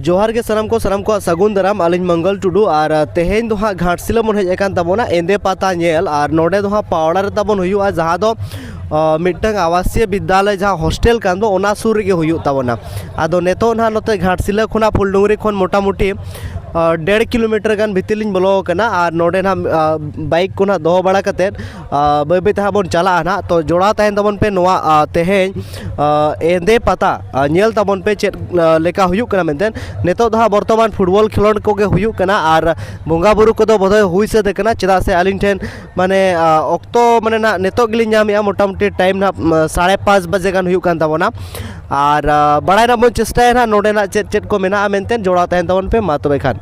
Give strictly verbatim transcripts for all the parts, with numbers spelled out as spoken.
ᱡᱚᱦᱟᱨ ᱜᱮ ᱥᱟᱱᱟᱢ ᱠᱚ, ᱥᱟᱱᱟᱢ ᱠᱚᱣᱟᱜ ᱥᱟᱹᱜᱩᱱ ᱫᱟᱨᱟᱢ᱾ ᱟᱹᱞᱤᱧ ᱢᱚᱝᱜᱚᱞ ᱴᱩᱰᱩ, ᱟᱨ ᱛᱮᱦᱮᱧ ᱫᱚ ᱦᱟᱸᱜ ᱜᱷᱟᱴᱥᱤᱞᱟᱹ ᱵᱚᱱ ᱦᱮᱡ ᱟᱠᱟᱱ ᱛᱟᱵᱚᱱᱟ ᱮᱸᱫᱮ ᱯᱟᱛᱟ ᱧᱮᱞ᱾ ᱟᱨ ᱱᱚᱰᱮ ᱫᱚ ᱦᱟᱸᱜ ᱯᱟᱣᱲᱟ ᱨᱮ ᱛᱟᱵᱚᱱ ᱦᱩᱭᱩᱜᱼᱟ, ᱡᱟᱦᱟᱸ ᱫᱚ ᱟ, ᱢᱤᱫᱴᱟᱝ ᱟᱵᱟᱥᱤᱭᱚ ᱵᱤᱫᱽᱫᱟᱞᱚᱭ ᱡᱟᱦᱟᱸ ᱦᱳᱥᱴᱮᱞ ᱠᱟᱱ ᱫᱚ, ᱚᱱᱟ ᱥᱩᱨ ᱨᱮᱜᱮ ᱦᱩᱭᱩᱜ ᱛᱟᱵᱚᱱᱟ᱾ ᱟᱫᱚ ᱱᱤᱛᱚᱜ ᱱᱟᱦᱟᱜ ᱱᱚᱛᱮ ᱜᱷᱟᱴᱥᱤᱞᱟᱹ ᱠᱷᱚᱱᱟᱜ ᱯᱷᱩᱞᱰᱩᱝᱨᱤ ᱠᱷᱚᱱ ᱢᱚᱴᱟᱢᱩᱴᱤ ᱟ, ᱰᱮᱲ ᱠᱤᱞᱳᱢᱤᱴᱟᱨ ᱜᱟᱱ ᱵᱷᱤᱛᱤᱨ ᱞᱤᱧ ᱵᱚᱞᱚ ᱟᱠᱟᱱᱟ᱾ ᱟᱨ ᱱᱚᱰᱮ ᱱᱟᱦᱟᱜ ᱟ, ᱵᱟᱭᱤᱠ ᱠᱚ ᱱᱟᱦᱟᱜ ᱫᱚᱦᱚ ᱵᱟᱲᱟ ᱠᱟᱛᱮᱫ ᱟ, ᱵᱟᱹᱭ ᱵᱟᱹᱭ ᱛᱮ ᱦᱟᱸᱜ ᱵᱚᱱ ᱪᱟᱞᱟᱜᱼᱟ ᱱᱟᱦᱟᱜ᱾ ᱛᱚ ᱡᱚᱲᱟᱣ ᱛᱟᱦᱮᱱ ᱛᱟᱵᱚᱱ ᱯᱮ ᱱᱚᱣᱟ ᱟ, ᱛᱮᱦᱮᱧ ᱟ, ᱮᱸᱫᱮ ᱯᱟᱛᱟ ᱟ, ᱧᱮᱞ ᱛᱟᱵᱚᱱ ᱯᱮ ᱪᱮᱫ ᱟ, ᱞᱮᱠᱟ ᱦᱩᱭᱩᱜ ᱠᱟᱱᱟ ᱢᱮᱱᱛᱮ᱾ ᱱᱤᱛᱚᱜ ᱫᱚ ᱦᱟᱸᱜ ᱵᱚᱨᱛᱚᱢᱟᱱ ᱯᱷᱩᱴᱵᱚᱞ ᱠᱷᱮᱞᱳᱰ ᱠᱚᱜᱮ ᱦᱩᱭᱩᱜ ᱠᱟᱱᱟ᱾ ᱟᱨ ᱵᱚᱸᱜᱟ ᱵᱩᱨᱩ ᱠᱚᱫᱚ ᱵᱳᱫᱷᱚᱭ ᱦᱩᱭ ᱥᱟᱹᱛ ᱟᱠᱟᱱᱟ, ᱪᱮᱫᱟᱜ ᱥᱮ ᱟᱹᱞᱤᱧ ᱴᱷᱮᱱ ᱢᱟᱱᱮ ᱟ, ᱚᱠᱛᱚ ᱢᱟᱱᱮ ᱱᱟᱜ ᱱᱤᱛᱚᱜ ᱜᱮᱞᱤᱧ ᱧᱟᱢᱮᱜᱼᱟ, ᱢᱚᱴᱟᱢᱩᱴᱤ ᱴᱟᱭᱤᱢ ᱱᱟᱜ ᱥᱟᱲᱮ ᱯᱟᱸᱪ ᱵᱟᱡᱮ ᱜᱟᱱ ᱦᱩᱭᱩᱜ ᱠᱟᱱ ᱛᱟᱵᱚᱱᱟ᱾ ᱟᱨ ᱟ, ᱵᱟᱲᱟᱭ ᱨᱮᱱᱟᱜ ᱵᱚᱱ ᱪᱮᱥᱴᱟᱭᱟ ᱱᱟᱜ ᱱᱚᱰᱮᱱᱟᱜ ᱪᱮᱫ ᱪᱮᱫ ᱠᱚ ᱢᱮᱱᱟᱜᱼᱟ ᱢᱮᱱᱛᱮ᱾ ᱡᱚᱲᱟᱣ ᱛᱟᱦᱮᱱ ᱛᱟᱵᱚᱱ ᱯᱮ ᱢᱟ ᱛᱚᱵᱮ ᱠᱷᱟᱱ᱾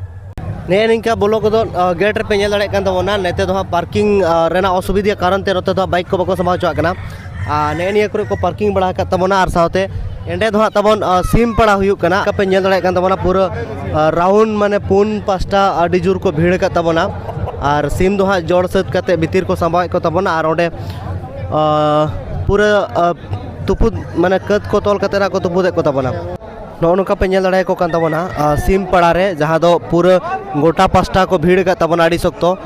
ᱱᱮᱜᱼᱮ ᱱᱤᱝᱠᱟ ᱵᱚᱞᱚ ᱜᱚᱫᱚᱜ ᱟ, ᱜᱮᱴ ᱨᱮᱯᱮ ᱧᱮᱞ ᱫᱟᱲᱮᱭᱟᱜ ᱠᱟᱱ ᱛᱟᱵᱚᱱᱟ᱾ ᱱᱚᱛᱮ ᱫᱚ ᱦᱟᱸᱜ ᱯᱟᱨᱠᱤᱝ ᱟ, ᱨᱮᱱᱟᱜ ᱚᱥᱩᱵᱤᱫᱷᱟ ᱠᱟᱨᱚᱱ ᱛᱮ ᱱᱚᱛᱮ ᱫᱚ ᱦᱟᱸᱜ ᱵᱟᱭᱤᱠ ᱠᱚ ᱵᱟᱠᱚ ᱥᱟᱢᱵᱟᱣ ᱦᱚᱪᱚᱣᱟᱜ ᱠᱟᱱᱟ᱾ ᱟᱨ ᱱᱮᱜᱼᱮ ᱱᱤᱭᱟᱹ ᱠᱚᱨᱮ ᱠᱚ ᱯᱟᱨᱠᱤᱝ ᱵᱟᱲᱟ ᱟᱠᱟᱫ ᱛᱟᱵᱚᱱᱟ᱾ ᱟᱨ ᱥᱟᱶᱛᱮ ᱮᱸᱰᱮ ᱫᱚ ᱦᱟᱸᱜ ᱛᱟᱵᱚᱱ ᱟ, ᱥᱤᱢ ᱯᱟᱲᱟ ᱦᱩᱭᱩᱜ ᱠᱟᱱᱟ᱾ ᱟᱯᱮ ᱧᱮᱞ ᱫᱟᱲᱮᱭᱟᱜ ᱠᱟᱱ ᱛᱟᱵᱚᱱᱟ ᱯᱩᱨᱟᱹ ᱟ, ᱨᱟᱣᱩᱱᱰ ᱢᱟᱱᱮ ᱯᱩᱱ ᱯᱟᱥᱴᱟ ᱟᱹᱰᱤ ᱡᱳᱨ ᱠᱚ ᱵᱷᱤᱲ ᱟᱠᱟᱫ ᱛᱟᱵᱚᱱᱟ᱾ ᱟᱨ ᱥᱤᱢ ᱫᱚ ᱦᱟᱸᱜ ᱡᱚᱲ ᱥᱟᱹᱛ ᱠᱟᱛᱮ ᱵᱷᱤᱛᱤᱨ ᱠᱚ ᱥᱟᱢᱵᱟᱣᱮᱫ ᱠᱚ ᱛᱟᱵᱚᱱᱟ᱾ ᱟᱨ ᱚᱸᱰᱮ ᱟ, ᱯᱩᱨᱟᱹ ᱟ, ᱛᱩᱯᱩᱫ ᱢᱟᱱᱮ ᱠᱟᱹᱛ ᱠᱚ ᱛᱚᱞ ᱠᱟᱛᱮ ᱦᱟᱸᱜ ᱠᱚ ᱛᱩᱯᱩᱫᱮᱫ ᱠᱚ ᱛᱟᱵᱚᱱᱟ᱾ ᱱᱚᱜᱼᱚ ᱱᱚᱝᱠᱟ ᱯᱮ ᱧᱮᱞ ᱫᱟᱲᱮᱭᱟᱠᱚ ᱠᱟᱱ ᱛᱟᱵᱚᱱᱟ ᱟ, ᱥᱤᱢ ᱯᱟᱲᱟ ᱨᱮ, ᱡᱟᱦᱟᱸ ᱫᱚ ᱯᱩᱨᱟᱹ ᱜᱚᱴᱟ ᱯᱟᱥᱴᱟ ᱠᱚ ᱵᱷᱤᱲ ᱟᱠᱟᱫ ᱛᱟᱵᱚᱱᱟ ᱟᱹᱰᱤ ᱥᱚᱠᱛᱚ᱾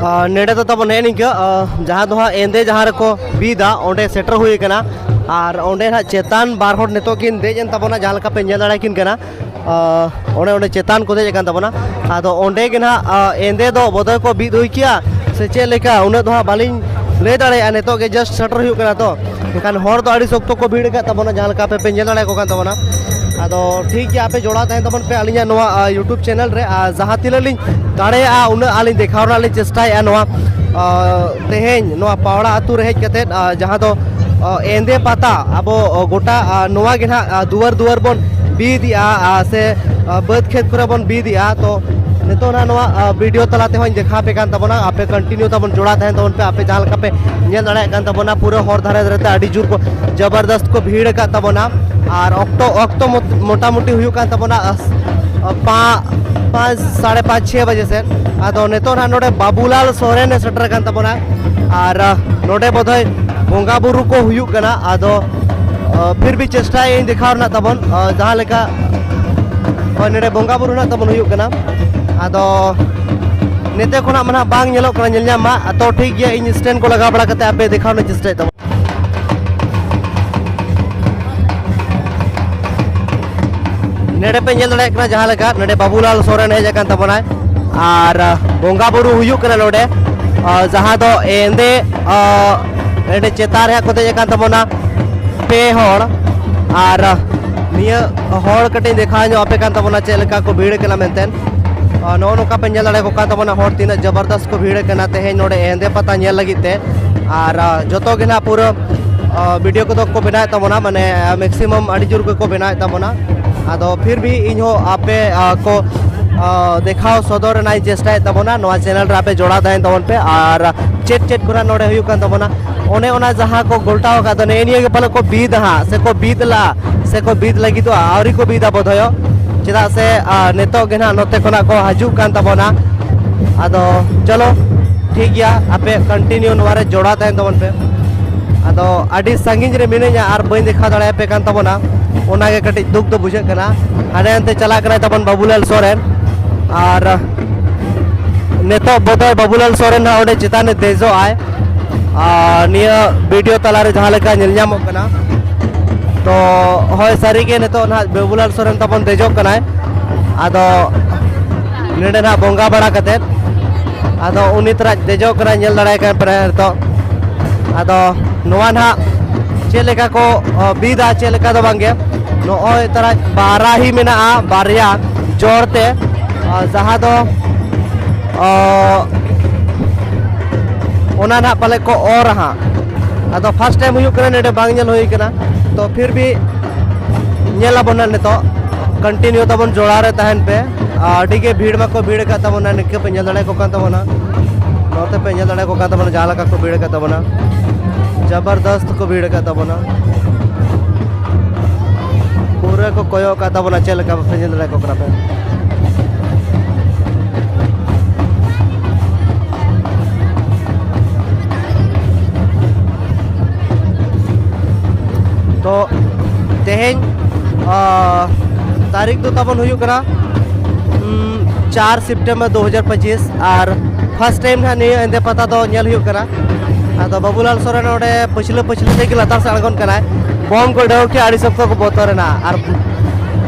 ᱟᱨ ᱱᱚᱰᱮ ᱫᱚ ᱛᱟᱵᱚᱱ ᱱᱮᱜᱼᱮ ᱱᱤᱝᱠᱟᱹ, ᱟᱨ ᱡᱟᱦᱟᱸ ᱫᱚ ᱦᱟᱸᱜ ᱮᱸᱫᱮ ᱡᱟᱦᱟᱸ ᱨᱮᱠᱚ ᱵᱤᱫᱟ, ᱚᱸᱰᱮ ᱥᱮᱴᱮᱨ ᱦᱩᱭ ᱟᱠᱟᱱᱟ᱾ ᱟᱨ ᱚᱸᱰᱮ ᱦᱟᱸᱜ ᱪᱮᱛᱟᱱ ᱵᱟᱨ ᱦᱚᱲ ᱱᱤᱛᱚᱜ ᱠᱤᱱ ᱫᱮᱡ ᱮᱱ ᱛᱟᱵᱚᱱᱟ, ᱡᱟᱦᱟᱸ ᱞᱮᱠᱟ ᱯᱮ ᱧᱮᱞ ᱫᱟᱲᱮᱭᱟᱠᱤᱱ ᱠᱟᱱᱟ᱾ ᱟᱨ ᱚᱸᱰᱮ, ᱚᱸᱰᱮ ᱪᱮᱛᱟᱱ ᱠᱚ ᱫᱮᱡ ᱟᱠᱟᱱ ᱛᱟᱵᱚᱱᱟ᱾ ᱟᱫᱚ ᱚᱸᱰᱮ ᱜᱮ ᱱᱟᱦᱟᱜ, ᱟᱨ ᱮᱸᱫᱮ ᱫᱚ ᱵᱚᱫᱚᱭ ᱠᱚ ᱵᱤᱫ ᱦᱩᱭ ᱠᱮᱭᱟ ᱥᱮ ᱪᱮᱫ ᱞᱮᱠᱟ, ᱩᱱᱟᱹᱜ ᱫᱚ ᱦᱟᱸᱜ ᱵᱟᱹᱞᱤᱧ ᱞᱟᱹᱭ ᱫᱟᱲᱮᱭᱟᱜᱼᱟ᱾ ᱱᱤᱛᱚᱜ ᱜᱮ just ᱥᱮᱴᱮᱨ ᱦᱩᱭᱩᱜ ᱠᱟᱱᱟ ᱛᱚ, ᱮᱱᱠᱷᱟᱱ ᱦᱚᱲ ᱫᱚ ᱟᱹᱰᱤ ᱥᱚᱠᱛᱚ ᱠᱚ ᱵᱷᱤᱲ ᱟᱠᱟᱫ ᱛᱟᱵᱚᱱᱟ, ᱡᱟᱦᱟᱸ ᱞᱮᱠᱟ ᱟᱯᱮ ᱯᱮ ᱧᱮᱞ ᱫᱟᱲᱮᱭᱟᱠᱚ ᱠᱟᱱ ᱛᱟᱵᱚᱱᱟ᱾ ᱟᱫᱚ ᱴᱷᱤᱠ ᱜᱮᱭᱟ, ᱟᱯᱮ ᱡᱚᱲᱟᱣ ᱛᱟᱦᱮᱱ ᱛᱟᱵᱚᱱ ᱯᱮ ᱟᱹᱞᱤᱧᱟᱜ ᱱᱚᱣᱟ, ᱟ, YouTube ᱪᱮᱱᱮᱞ ᱨᱮ᱾ ᱟᱨ ᱡᱟᱦᱟᱸ ᱛᱤᱱᱟᱹᱜ ᱞᱤᱧ ᱫᱟᱲᱮᱭᱟᱜᱼᱟ, ᱩᱱᱟᱹᱜ ᱟᱹᱞᱤᱧ ᱫᱮᱠᱷᱟᱣ ᱨᱮᱱᱟᱜ ᱞᱤᱧ ᱪᱮᱥᱴᱟᱭᱮᱫᱼᱟ᱾ ᱱᱚᱣᱟ, ᱟ, ᱛᱮᱦᱮᱧ ᱱᱚᱣᱟ ᱯᱟᱣᱲᱟ ᱟᱹᱛᱩ ᱨᱮ ᱦᱮᱡ ᱠᱟᱛᱮᱫ, ᱟ, ᱡᱟᱦᱟᱸ ᱫᱚ, ᱟ, ᱮᱸᱫᱮ ᱯᱟᱛᱟ, ᱟᱵᱚ, ᱟ, ᱜᱚᱴᱟ, ᱟ, ᱱᱚᱣᱟ ᱜᱮ ᱱᱟᱦᱟᱜ, ᱟ, ᱫᱩᱣᱟᱹᱨ ᱫᱩᱣᱟᱹᱨ ᱵᱚᱱ ᱵᱤᱫ ᱮᱜᱼᱟ, ᱟ, ᱥᱮ, ᱟ, ᱵᱟᱹᱫᱽ ᱠᱷᱮᱛ ᱠᱚᱨᱮ ᱵᱚᱱ ᱵᱤᱫ ᱮᱜᱼᱟ᱾ ᱛᱚ ᱱᱤᱛᱚᱜ ᱱᱟᱦᱟᱜ ᱱᱚᱣᱟ, ᱟ, ᱵᱷᱤᱰᱤᱭᱳ ᱛᱟᱞᱟ ᱛᱮᱦᱚᱸᱧ ᱫᱮᱠᱷᱟᱣ ᱟᱯᱮ ᱠᱟᱱ ᱛᱟᱵᱚᱱᱟ᱾ ᱟᱯᱮ continue ᱛᱟᱵᱚᱱ ᱡᱚᱲᱟᱣ ᱛᱟᱦᱮᱱ ᱛᱟᱵᱚᱱ ᱯᱮ᱾ ᱟᱯᱮ ᱡᱟᱦᱟᱸ ᱞᱮᱠᱟ ᱯᱮ ᱧᱮᱞ ᱫᱟᱲᱮᱭᱟᱜ ᱠᱟᱱ ᱛᱟᱵᱚᱱᱟ, ᱯᱩᱨᱟᱹ ᱦᱚᱨ ᱫᱷᱟᱨᱮ ᱫᱷᱟᱨᱮ ᱛᱮ ᱟᱹᱰᱤ ᱡᱳᱨ ᱠᱚ ᱡᱚᱵᱚᱨᱫᱚᱥᱛ ᱠᱚ ᱵᱷᱤᱲ ᱟᱠᱟᱫ ᱛᱟᱵᱚᱱᱟ᱾ ᱟᱨ ᱚᱠᱛᱚ, ᱚᱠᱛᱚ ᱢᱚᱛ-, ᱢᱚᱴᱟᱢᱩᱴᱤ ᱦᱩᱭᱩᱜ ᱠᱟᱱ ᱛᱟᱵᱚᱱᱟ, ᱟ, ᱯᱟ-, ᱯᱟᱸᱪ, ᱥᱟᱲᱮ ᱯᱟᱸᱪ, ᱪᱷᱚᱭ ᱵᱟᱡᱮ ᱥᱮᱫ᱾ ᱟᱫᱚ ᱱᱤᱛᱚᱜ ᱱᱟᱦᱟᱜ ᱱᱚᱰᱮ ᱵᱟᱵᱩᱞᱟᱞ ᱥᱚᱨᱮᱱ ᱮ ᱥᱮᱴᱮᱨ ᱟᱠᱟᱱ ᱛᱟᱵᱚᱱᱟ᱾ ᱟᱨ, ᱟ, ᱱᱚᱰᱮ ᱵᱳᱫᱷᱚᱭ ᱵᱚᱸᱜᱟ ᱵᱩᱨᱩ ᱠᱚ ᱦᱩᱭᱩᱜ ᱠᱟᱱᱟ᱾ ᱟᱫᱚ, ᱟ, ᱯᱷᱤᱨ ᱵᱷᱤ ᱪᱮᱥᱴᱟᱭᱟᱹᱧ ᱫᱮᱠᱷᱟᱣ ᱨᱮᱱᱟᱜ ᱛᱟᱵᱚᱱ, ᱟ, ᱡᱟᱦᱟᱸ ᱞᱮᱠᱟ, ᱟ, ᱱᱚᱰᱮ ᱵᱚᱸᱜᱟ ᱵᱩᱨᱩ ᱱᱟᱜ ᱛᱟᱵᱚᱱ ᱦᱩᱭᱩᱜ ᱠᱟᱱᱟ᱾ ᱟᱫᱚ ᱱᱚᱛᱮ ᱠᱷᱚᱱᱟᱜ ᱢᱟ ᱱᱟᱜ ᱵᱟᱝ ᱧᱮᱞᱚᱜ ᱠᱟᱱᱟ, ᱧᱮᱞ ᱧᱟᱢ ᱢᱟ᱾ ᱛᱚ ᱴᱷᱤᱠ ᱜᱮᱭᱟ, ᱤᱧ ᱥᱴᱮᱱᱰ ᱠᱚ ᱞᱟᱜᱟᱣ ᱵᱟᱲᱟ ᱠᱟᱛᱮ ᱟᱯᱮ ᱫᱮᱠᱷᱟᱣ ᱨᱮᱱᱟᱜ ᱪᱮᱥᱴᱟᱭ ᱛᱟᱵᱚᱱ᱾ ᱱᱚᱰᱮ ᱯᱮ ᱧᱮᱞ ᱫᱟᱲᱮᱭᱟᱜ ᱠᱟᱱᱟ ᱡᱟᱦᱟᱸ ᱞᱮᱠᱟ ᱱᱚᱰᱮ ᱵᱟᱵᱩᱞᱟᱞ ᱥᱚᱨᱮᱱ ᱦᱮᱡ ᱟᱠᱟᱱ ᱛᱟᱵᱚᱱᱟᱭ ᱟᱨ, ᱟ, ᱵᱚᱸᱜᱟ ᱵᱩᱨᱩ ᱦᱩᱭᱩᱜ ᱠᱟᱱᱟ ᱱᱚᱰᱮ, ᱟ, ᱡᱟᱦᱟᱸ ᱫᱚ ᱮᱸᱫᱮ, ᱟ, ᱱᱚᱰᱮ ᱪᱮᱛᱟᱱ ᱨᱮ ᱦᱟᱸᱜ ᱠᱚ ᱫᱮᱡ ᱟᱠᱟᱱ ᱛᱟᱵᱚᱱᱟ ᱯᱮ ᱦᱚᱲ᱾ ᱟᱨ, ᱟ, ᱱᱤᱭᱟᱹ ᱦᱚᱲ ᱠᱟᱹᱴᱤᱡ ᱫᱮᱠᱷᱟᱣ ᱧᱚᱜ ᱟᱯᱮ ᱠᱟᱱ ᱛᱟᱵᱚᱱᱟ ᱪᱮᱫ ᱞᱮᱠᱟ ᱠᱚ ᱵᱷᱤᱲ ᱠᱟᱱᱟ ᱢᱮᱱᱛᱮ᱾ ᱟ, ᱱᱚᱜᱼᱚ ᱱᱚᱝᱠᱟ ᱯᱮ ᱧᱮᱞ ᱫᱟᱲᱮᱭᱟᱠᱚ ᱠᱟᱱ ᱛᱟᱵᱚᱱᱟ ᱦᱚᱲ ᱛᱤᱱᱟᱹᱜ ᱡᱚᱵᱚᱨᱫᱚᱥ ᱠᱚ ᱵᱷᱤᱲ ᱠᱟᱱᱟ ᱛᱮᱦᱮᱧ ᱱᱚᱰᱮ ᱮᱸᱫᱮ ᱯᱟᱛᱟ ᱧᱮᱞ ᱞᱟᱹᱜᱤᱫ ᱛᱮ᱾ ᱟᱨ, ᱟ, ᱡᱚᱛᱚ ᱜᱮ ᱱᱟᱜ ᱯᱩᱨᱟᱹ, ᱟ, ᱵᱷᱤᱰᱤᱭᱳ ᱠᱚᱫᱚ ᱠᱚ ᱵᱮᱱᱟᱣᱮᱫ ᱛᱟᱵᱚᱱᱟ, ᱢᱟᱱᱮ, ᱟ, ᱢᱮᱠᱥᱤᱢᱟᱢ ᱟᱹᱰᱤ ᱡᱳᱨ ᱜᱮᱠᱚ ᱵᱮᱱᱟᱣᱮᱫ ᱛᱟᱵᱚᱱᱟ᱾ ᱟᱫᱚ ᱯᱷᱤᱨ ᱵᱷᱤ ᱤᱧ ᱦᱚᱸ ᱟᱯᱮ, ᱟ, ᱠᱚ, ᱟ, ᱫᱮᱠᱷᱟᱣ ᱥᱚᱫᱚᱨ ᱨᱮᱱᱟᱜ ᱤᱧ ᱪᱮᱥᱴᱟᱭᱮᱫ ᱛᱟᱵᱚᱱᱟ᱾ ᱱᱚᱣᱟ ᱪᱮᱱᱮᱞ ᱨᱮ ᱟᱯᱮ ᱡᱚᱲᱟᱣ ᱛᱟᱦᱮᱱ ᱛᱟᱵᱚᱱ ᱯᱮ᱾ ᱟᱨ ᱪᱮᱫ ᱪᱮᱫ ᱠᱚ ᱱᱟᱜ ᱱᱚᱰᱮ ᱦᱩᱭᱩᱜ ᱠᱟᱱ ᱛᱟᱵᱚᱱᱟ, ᱚᱱᱮ ᱚᱱᱟ ᱡᱟᱦᱟᱸ ᱠᱚ ᱜᱚᱞᱴᱟᱣ ᱟᱠᱟᱫ ᱫᱚ, ᱱᱮᱜᱼᱮ ᱱᱤᱭᱟᱹ ᱜᱮ ᱯᱟᱞᱮ ᱠᱚ ᱵᱤᱫᱟ ᱦᱟᱸᱜ, ᱥᱮ ᱠᱚ ᱵᱤᱫ ᱞᱟᱜᱼᱟ, ᱥᱮ ᱠᱚ ᱵᱤᱫ ᱞᱟᱹᱜᱤᱫᱚᱜᱼᱟ, ᱟᱹᱣᱨᱤ ᱠᱚ ᱵᱤᱫᱟ ᱵᱳᱫᱷᱚᱭᱚ᱾ ᱪᱮᱫᱟᱜ ᱥᱮ, ᱟ, ᱱᱤᱛᱚᱜ ᱜᱮ ᱱᱟᱜ ᱱᱚᱛᱮ ᱠᱷᱚᱱᱟᱜ ᱠᱚ ᱦᱤᱡᱩᱜ ᱠᱟᱱ ᱛᱟᱵᱚᱱᱟ᱾ ᱟᱫᱚ ᱪᱚᱞᱚ, ᱴᱷᱤᱠ ᱜᱮᱭᱟ, ᱟᱯᱮ ᱠᱚᱱᱴᱤᱱᱤᱭᱩ ᱱᱚᱣᱟ ᱨᱮ ᱡᱚᱲᱟᱣ ᱛᱟᱦᱮᱱ ᱛᱟᱵᱚᱱ ᱯᱮ᱾ ᱟᱫᱚ ᱟᱹᱰᱤ ᱥᱟᱺᱜᱤᱧ ᱨᱮ ᱢᱤᱱᱟᱹᱧᱟ ᱟᱨ ᱵᱟᱹᱧ ᱫᱮᱠᱷᱟᱣ ᱫᱟᱲᱮᱭᱟᱯᱮ ᱠᱟᱱ ᱛᱟᱵᱚᱱᱟ, ᱚᱱᱟᱜᱮ ᱠᱟᱹᱴᱤᱡ ᱫᱩᱠ ᱫᱚ ᱵᱩᱡᱷᱟᱹᱜ ᱠᱟᱱᱟ᱾ ᱦᱟᱸᱰᱮ ᱦᱟᱱᱛᱮ ᱪᱟᱞᱟᱜ ᱠᱟᱱᱟᱭ ᱛᱟᱵᱚᱱ ᱵᱟᱵᱩᱞᱟᱞ ᱥᱚᱨᱮᱱ, ᱟᱨ ᱱᱤᱛᱚᱜ ᱵᱚᱫᱚᱭ ᱵᱟᱵᱩᱞᱟᱞ ᱥᱚᱨᱮᱱ ᱦᱟᱸᱜ ᱚᱸᱰᱮ ᱪᱮᱛᱟᱱ ᱨᱮ ᱫᱮᱡᱚᱜ ᱟᱭ᱾ ᱟᱨ ᱱᱤᱭᱟᱹ ᱵᱷᱤᱰᱤᱭᱳ ᱛᱟᱞᱟᱨᱮ ᱡᱟᱦᱟᱸ ᱞᱮᱠᱟ ᱧᱮᱞ ᱧᱟᱢᱚᱜ ᱠᱟᱱᱟ, ᱛᱚ ᱦᱳᱭ, ᱥᱟᱹᱨᱤᱜᱮ ᱱᱤᱛᱚᱜ ᱱᱟᱦᱟᱜ ᱵᱟᱵᱩᱞᱟᱞ ᱥᱚᱨᱮᱱ ᱛᱟᱵᱚᱱ ᱫᱮᱡᱚᱜ ᱠᱟᱱᱟᱭ᱾ ᱟᱫᱚ ᱱᱚᱰᱮ ᱱᱟᱦᱟᱜ ᱵᱚᱸᱜᱟ ᱵᱟᱲᱟ ᱠᱟᱛᱮᱫ, ᱟᱫᱚ ᱩᱱᱤ ᱛᱚᱨᱟ ᱫᱮᱡᱚᱜ ᱠᱟᱱᱟᱭ, ᱧᱮᱞ ᱫᱟᱲᱮᱭᱟᱭ ᱠᱟᱱ ᱯᱮ ᱱᱤᱛᱚᱜ᱾ ᱟᱫᱚ ᱱᱚᱣᱟ ᱱᱟᱦᱟᱜ ᱪᱮᱫ ᱞᱮᱠᱟ ᱠᱚ, ᱚ, ᱵᱤᱫᱟ, ᱪᱮᱫ ᱞᱮᱠᱟ ᱫᱚ ᱵᱟᱝᱜᱮ, ᱱᱚᱜᱼᱚᱭ ᱛᱟᱨᱟ ᱵᱟᱨᱟᱦᱤ ᱢᱮᱱᱟᱜᱼᱟ ᱵᱟᱨᱭᱟ ᱡᱚᱲ ᱛᱮ, ᱚ, ᱡᱟᱦᱟᱸ ᱫᱚ, ᱚ, ᱚᱱᱟ ᱱᱟᱦᱟᱜ ᱯᱟᱞᱮ ᱠᱚ ᱚᱨᱟ ᱦᱟᱸᱜ᱾ ᱟᱫᱚ ᱯᱷᱟᱥᱴ ᱴᱟᱭᱤᱢ ᱦᱩᱭᱩᱜ ᱠᱟᱱᱟ, ᱱᱚᱰᱮ ᱵᱟᱝ ᱧᱮᱞ ᱦᱩᱭ ᱠᱟᱱᱟ, ᱛᱚ ᱯᱷᱤᱨ ᱵᱷᱤ ᱧᱮᱞ ᱟᱵᱚᱱ ᱱᱟᱦᱟᱜ ᱱᱤᱛᱚᱜ᱾ ᱠᱚᱱᱴᱤᱱᱤᱭᱩ ᱛᱟᱵᱚᱱ ᱡᱚᱲᱟᱣ ᱨᱮ ᱛᱟᱦᱮᱱ ᱯᱮ᱾ ᱟᱹᱰᱤ ᱜᱮ ᱵᱷᱤᱲ ᱢᱟᱠᱚ ᱵᱷᱤᱲ ᱟᱠᱟᱫ ᱛᱟᱵᱚᱱᱟ, ᱱᱤᱝᱠᱟᱹ ᱯᱮ ᱧᱮᱞ ᱫᱟᱲᱮᱭᱟᱠᱚ ᱠᱟᱱ ᱛᱟᱵᱚᱱᱟ, ᱱᱚᱛᱮ ᱯᱮ ᱧᱮᱞ ᱫᱟᱲᱮᱭᱟᱠᱚ ᱠᱟᱱ ᱛᱟᱵᱚᱱᱟ ᱡᱟᱦᱟᱸ ᱞᱮᱠᱟ ᱠᱚ ᱵᱷᱤᱲ ᱟᱠᱟᱫ ᱛᱟᱵᱚᱱᱟ, ᱡᱚᱵᱚᱨᱫᱚᱥᱛ ᱠᱚ ᱵᱷᱤᱲ ᱟᱠᱟᱫ ᱛᱟᱵᱚᱱᱟ, ᱯᱩᱨᱟᱹ ᱠᱚ ᱠᱚᱭᱚᱜ ᱟᱠᱟᱫ ᱛᱟᱵᱚᱱᱟ᱾ ᱪᱮᱫ ᱞᱮᱠᱟ ᱯᱮ ᱧᱮᱞ ᱫᱟᱲᱮᱭᱟᱠᱚ ᱠᱟᱱᱟ ᱯᱮ? ᱛᱚ ᱛᱮᱦᱮᱧ, ᱟ, ᱛᱟᱹᱨᱤᱠᱷ ᱫᱚ ᱛᱟᱵᱚᱱ ᱦᱩᱭᱩᱜ ᱠᱟᱱᱟ, ᱩᱢ, ᱪᱟᱨ ᱥᱮᱯᱴᱮᱢᱵᱚᱨ ᱫᱩ ᱦᱟᱡᱟᱨ ᱯᱚᱸᱪᱤᱥ, ᱟᱨ ᱯᱷᱟᱥᱴ ᱴᱟᱭᱤᱢ ᱱᱟᱦᱟᱜ ᱱᱤᱭᱟᱹ ᱮᱸᱫᱮ ᱯᱟᱛᱟ ᱫᱚ ᱧᱮᱞ ᱦᱩᱭᱩᱜ ᱠᱟᱱᱟ᱾ ᱟᱫᱚ ᱵᱟᱹᱵᱩᱞᱟᱞ ᱥᱚᱨᱮᱱ ᱱᱚᱰᱮ ᱯᱟᱹᱪᱷᱞᱟᱹ ᱯᱟᱹᱪᱷᱞᱟᱹ ᱛᱮᱜᱮ ᱞᱟᱛᱟᱨ ᱥᱮᱫ ᱟᱬᱜᱚᱱ ᱠᱟᱱᱟᱭ᱾ ᱵᱚᱢ ᱠᱚ ᱩᱰᱟᱹᱣ ᱠᱮᱭᱟ, ᱟᱹᱰᱤ ᱥᱚᱠᱛᱚ ᱠᱚ ᱵᱚᱛᱚᱨᱮᱱᱟ᱾ ᱟᱨ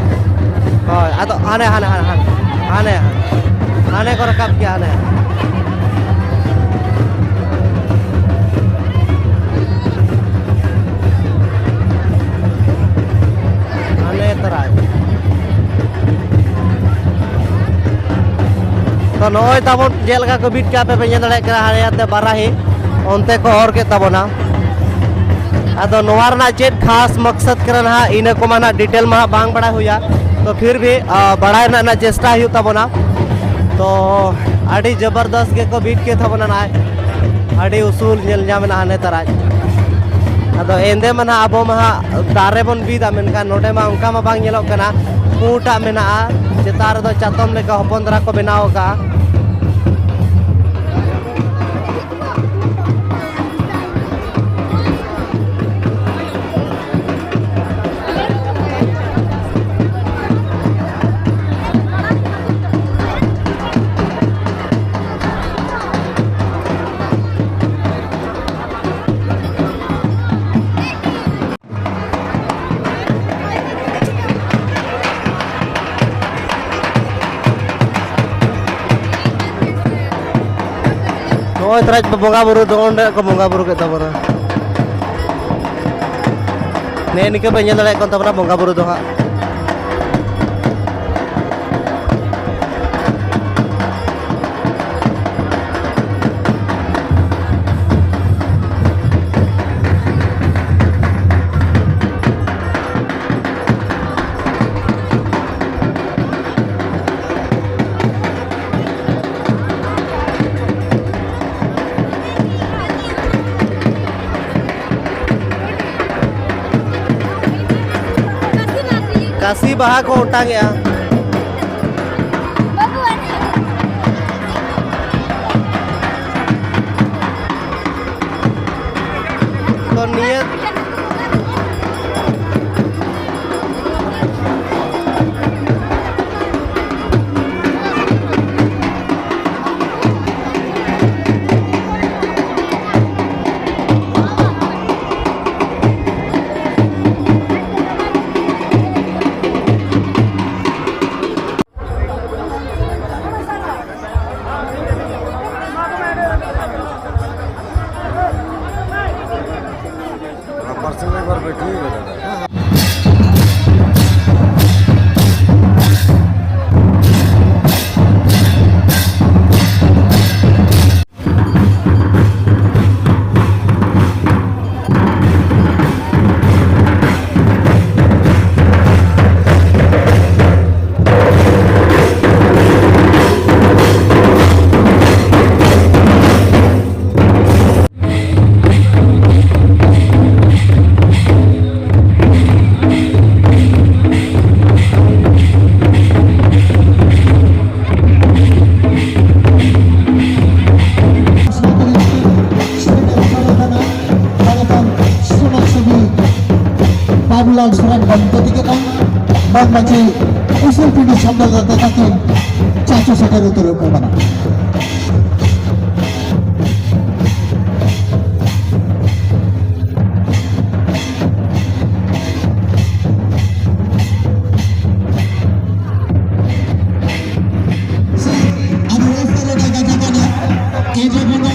ᱦᱳᱭ, ᱟᱫᱚ ᱦᱟᱱᱮ, ᱦᱟᱱᱮ, ᱦᱟᱱᱮ, ᱦᱟᱱᱮ, ᱦᱟᱱᱮ, ᱦᱟᱱᱮ ᱠᱚ ᱨᱟᱠᱟᱵ ᱠᱮᱭᱟ, ᱦᱟᱱᱮ᱾ ᱦᱟᱱᱮ ᱛᱟᱨᱟᱭ᱾ ᱛᱚ, ᱱᱚᱜᱼᱚᱭ ᱛᱟᱵᱚᱱ ᱪᱮᱫ ᱞᱮᱠᱟ ᱠᱚ ᱵᱤᱫ ᱠᱟᱜᱼᱟ, ᱯᱮ ᱯᱮ ᱧᱮᱞ ᱫᱟᱲᱮᱭᱟᱜ ᱠᱟᱱᱟ, ᱦᱟᱱᱮ ᱦᱟᱱᱛᱮ ᱵᱟᱨᱟᱦᱤ ᱚᱱᱛᱮ ᱠᱚ ᱚᱨ ᱠᱮᱫ ᱛᱟᱵᱚᱱᱟ᱾ ᱟᱫᱚ ᱱᱚᱣᱟ ᱨᱮᱱᱟᱜ ᱪᱮᱫ ᱠᱷᱟᱥ ᱢᱚᱠᱥᱚᱫ ᱠᱟᱱᱟ ᱱᱟᱦᱟᱜ, ᱤᱱᱟᱹ ᱠᱚᱢᱟ ᱱᱟᱦᱟᱜ ᱰᱤᱴᱮᱞ ᱢᱟ ᱦᱟᱸᱜ ᱵᱟᱝ ᱵᱟᱲᱟᱭ ᱦᱩᱭᱟ᱾ ᱛᱚ, ᱯᱷᱤᱨ ᱵᱷᱤ, ᱟ, ᱵᱟᱲᱟᱭ ᱨᱮᱱᱟᱜ, ᱨᱮᱱᱟᱜ ᱪᱮᱥᱴᱟ ᱦᱩᱭᱩᱜ ᱛᱟᱵᱚᱱᱟ᱾ ᱛᱚ, ᱟᱹᱰᱤ ᱡᱚᱵᱚᱨᱫᱚᱥ ᱜᱮᱠᱚ ᱵᱤᱫ ᱠᱮᱫ ᱛᱟᱵᱚᱱᱟ ᱱᱟᱦᱟᱜ᱾ ᱟᱹᱰᱤ ᱩᱥᱩᱞ ᱧᱮᱞ ᱧᱟᱢ ᱮᱱᱟ ᱦᱟᱱᱮ ᱛᱟᱨᱟᱡ᱾ ᱟᱫᱚ ᱮᱱᱫᱮ ᱢᱟ ᱱᱟᱦᱟᱜ ᱟᱵᱚ ᱢᱟ ᱦᱟᱸᱜ ᱫᱟᱨᱮ ᱵᱚᱱ ᱵᱤᱫᱟ, ᱢᱮᱱᱠᱷᱟᱱ ᱱᱚᱰᱮ ᱢᱟ ᱚᱱᱠᱟ ᱢᱟ ᱵᱟᱝ ᱧᱮᱞᱚᱜ ᱠᱟᱱᱟ᱾ ᱯᱩᱸᱰᱟᱜ ᱢᱮᱱᱟᱜᱼᱟ, ᱪᱮᱛᱟᱱ ᱨᱮᱫᱚ ᱪᱟᱛᱚᱢ ᱞᱮᱠᱟ ᱦᱚᱯᱚᱱ ᱫᱷᱟᱨᱟ ᱠᱚ ᱵᱮᱱᱟᱣ ᱟᱠᱟᱜᱼᱟ᱾ ᱱᱚᱜᱼᱚᱭ ᱛᱚᱨᱟ ᱵᱚᱸᱜᱟ ᱵᱩᱨᱩ ᱫᱚ ᱚᱸᱰᱮ ᱠᱚ ᱵᱚᱸᱜᱟ ᱵᱩᱨᱩ ᱠᱮᱫ ᱛᱟᱵᱚᱱᱟ᱾ ᱱᱮᱜᱼᱮ ᱱᱤᱝᱠᱟᱹ ᱯᱮ ᱧᱮᱞ ᱫᱟᱲᱮᱭᱟᱜ ᱠᱟᱱ ᱛᱟᱵᱚᱱᱟ ᱵᱚᱸᱜᱟ ᱵᱩᱨᱩ ᱫᱚ ᱦᱟᱸᱜ᱾ ᱠᱟᱹᱥᱤ ᱵᱟᱦᱟ ᱠᱚ ᱚᱴᱟᱝᱮᱜᱼᱟ᱾ ᱛᱚ ᱱᱤᱭᱟᱹ ᱥᱚᱨᱮᱱ ᱜᱚᱢᱠᱮ ᱛᱤᱠᱤᱱ ᱦᱚᱸ ᱢᱟᱹᱱ ᱢᱟᱹᱡᱷᱤ ᱩᱥᱩᱞ ᱯᱤᱸᱰᱟᱹ ᱥᱟᱢᱱᱟ ᱫᱟᱫᱟ ᱛᱟᱹᱠᱤᱱ ᱪᱟᱪᱳ ᱥᱮᱴᱮᱨ ᱩᱛᱟᱹᱨᱚᱜ ᱠᱟᱱᱟ᱾ ᱟᱫᱚ ᱚᱠᱛᱚ ᱨᱮᱱᱟᱜ ᱠᱟᱛᱷᱟ ᱠᱟᱱᱟ, ᱮ ᱡᱮ ᱵᱚᱸᱜᱟ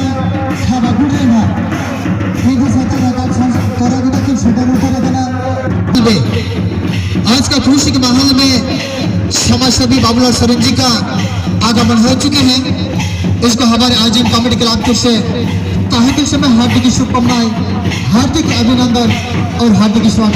ᱦᱟᱵᱟ ᱜᱩᱲ ᱨᱮᱱᱟᱜ ᱦᱤᱱᱫᱩ ᱥᱟᱶᱛᱟ ᱨᱟᱠᱟᱵ ᱥᱟᱶ ᱛᱚᱨᱟ ᱜᱚᱴᱟ ᱠᱤᱱ ᱥᱮᱴᱮᱨ ᱩᱛᱟᱹᱨ ᱟᱠᱟᱱᱟ᱾ आज का खुशी के माहौल में समाज सेवी बाबूलाल सोरेन जी का आगमन हो चुके हैं। इसको हमारे आयोजन कमेटी क्लब की ओर से तहे दिल से मैं हार्दिक शुभकामनाएं, हार्दिक अभिनंदन और हार्दिक स्वागत।